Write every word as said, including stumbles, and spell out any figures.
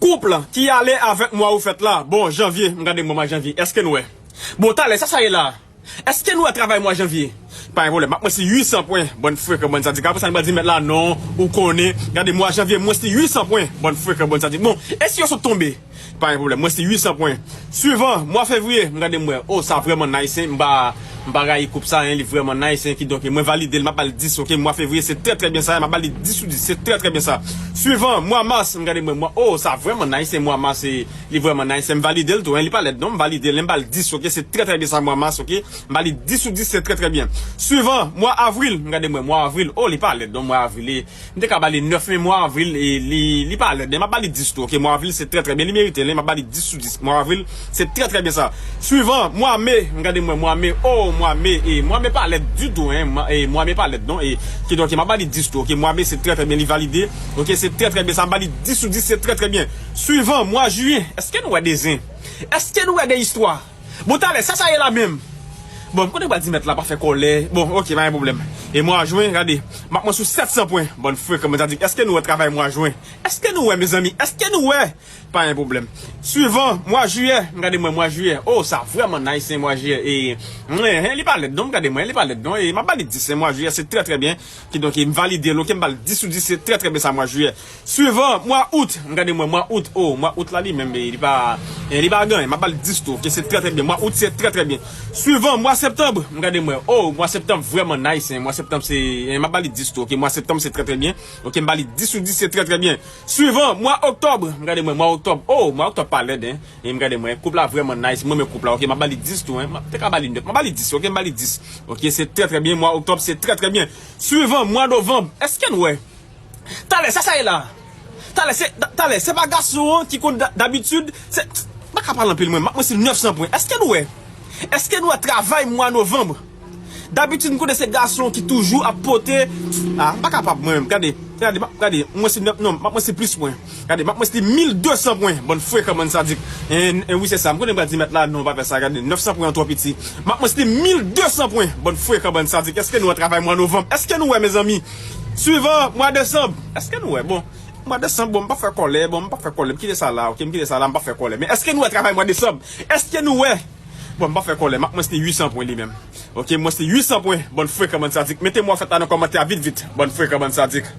Koup lan ki ale avèk mwa ou fèt la. Bon, janvye, m gade mwa, mwa janvye. Èske nou wè? Bon, talè, sa sa ye la? Èske nou wè travay mwa janvye? Pa gen pwoblèm. M ap mwen se uit san pwen. Bann frekan, bann sadik. Apre sa, nou pral di mèt la non, ou konnen. Gade mwa janvye, mwen se uit san pwen. Bann frekan, bann sadik. Bon, e si yo sot tonbe? Pa gen pwoblèm. Mwen se uit san pwen. Swivan, mwa fevriye, m gade m wè. Oh, sa vrèman nice, hein. M pa, m pa rayi koup sa, hein. Li vrèman nice, hein. Kidonk, mwen valide l, m ap ba l dis, ok? Mwa fevriye, se trè, trè byen sa, hein. M ap ba li dis sou dis. Se trè, trè byen sa. Swivan, mwa mas, m gade m wè. Mwa, oh, sa vrèman nice, hein. Mwa mas, e, li vrèman nice, hein. M valide l tou, hein. Li pa lèd, non. M valide l, hein. M ba l dis, ok? Se trè, trè byen sa, mwa mas, ok? M ba li dis sou dis, se trè, trè byen. Swivan, mwa avril, m gade m wè. Mwa avril, oh, li pa lèd, non. Mwa avril, e, M te ka ba li nèf, men mwa avril, e, li, li pa lèd, men m ap ba li dis tou, ok? Mwa avril, se trè, trè byen. Li merite l, men m ap ba li dis sou dis. Mwa avril, se trè, trè byen sa. Swivan, mwa me, m gade m wè, mwa me, oh, mwa me, e, mwa me pa lèd ditou, hein, mwa, e, mwa me pa lèd, non, e, kidonk, m ap ba li dis tou, ok? Mwa me, se trè, trè byen, li valide, ok? Se trè, trè byen sa, m ba li dis sou dis, se trè, trè byen. Swivan, mwa jiye, èske nou wè de zen? Èske nou wè de istwa? Bon, talè, sa sa ye la menm? Bon, m konnen pral di mèt la pa fè kòlè. Bon, ok, pa gen pwoblèm. E mwa jen, gade, m ap mwen sou sèt san pwen. Bann frekan, bann sadik. Èske nou wè travay mwa jen? Èske nou wè, mezanmi? Èske nou wè? Pa gen pwoblèm. Swivan, mwa jiyè, m gade mwen, mwa jiyè. Oh, sa vrèman nice, hein, mwa jiyè. E, mwen, hein, li pa lèd, non, m gade mwen, li pa lèd, non. E, m ap ba li dis, hein, mwa jiyè, se trè, trè byen. Kidonk, m valide l, ok, m ba l dis sou dis, se trè, trè byen sa, mwa jiyè. Swivan, mwa out, m gade mwen, mwa out, oh, mwa out la li menm, e, li pa, e, li pa gen anyen, m ap ba l dis tou, ok, se trè, trè byen. Mwa out, se trè, trè byen. Swivan, mwa septanm, m gade mwen, oh, mwa septanm vrèman nice, hein, mwa septanm se, e, m ap ba li dis tou, ok, mwa septanm se trè, trè byen, ok, m ba li dis sou dis, se trè, trè byen. Swivan, mwa oktòb, m gade mwen, mwa oktòb, oh, mwa oktòb pa lèd, hein, e m gade mwen, koup la vrèman nice, mwen men koup la, ok, m ap ba li dis tou, hein, m ap, te ka ba li nèf, m ap ba li dis, ok, m ba li dis, ok, se trè, trè byen, mwa oktòb, se trè, trè byen. Swivan, mwa novanm, èske nou wè? Talè, sa sa ye la? Talè, se, ta-, talè, se pa gason an ki konn da-, dabitid, se, m pa ka pale anpil mwen, m ap mwen se nèf san pwen. Èske nou wè? Èske nou wè travay mwa novanm? Dabitid, m konnen se gason ki toujou ap pote, ah, m pa kapab mwen menm, gade, gade, m ap, gade, mwen se nèf, non, m ap mwen se plis pwen. Gade, m ap mwen se mil de san pwen, bann frekan, bann sadik. En, en, wi, se sa, m konnen m pral di mèt la, non, pa fè sa, gade, nèf san pwen an twò piti. M ap mwen se mil de san pwen, bann frekan, bann sadik. Èske nou wè travay mwa novanm? Èske nou wè, mezanmi? Swivan, mwa desanm. Èske nou wè? Bon, mwa desanm, bon, m pa fè kòlè, bon, m pa fè kòlè, m kite sa la, ok, m kite sa la, m pa fè kòlè. Men èske nou wè travay mwa desanm? Èske nou wè? Bon, m pa fè kòlè, m ap mwen se uit san pwen li menm. Ok, mwen se uit san pwen, bann frekan, bann sadik. Mete mwa fèt la nan kòmantè a vit, vit, bann frekan, bann sadik.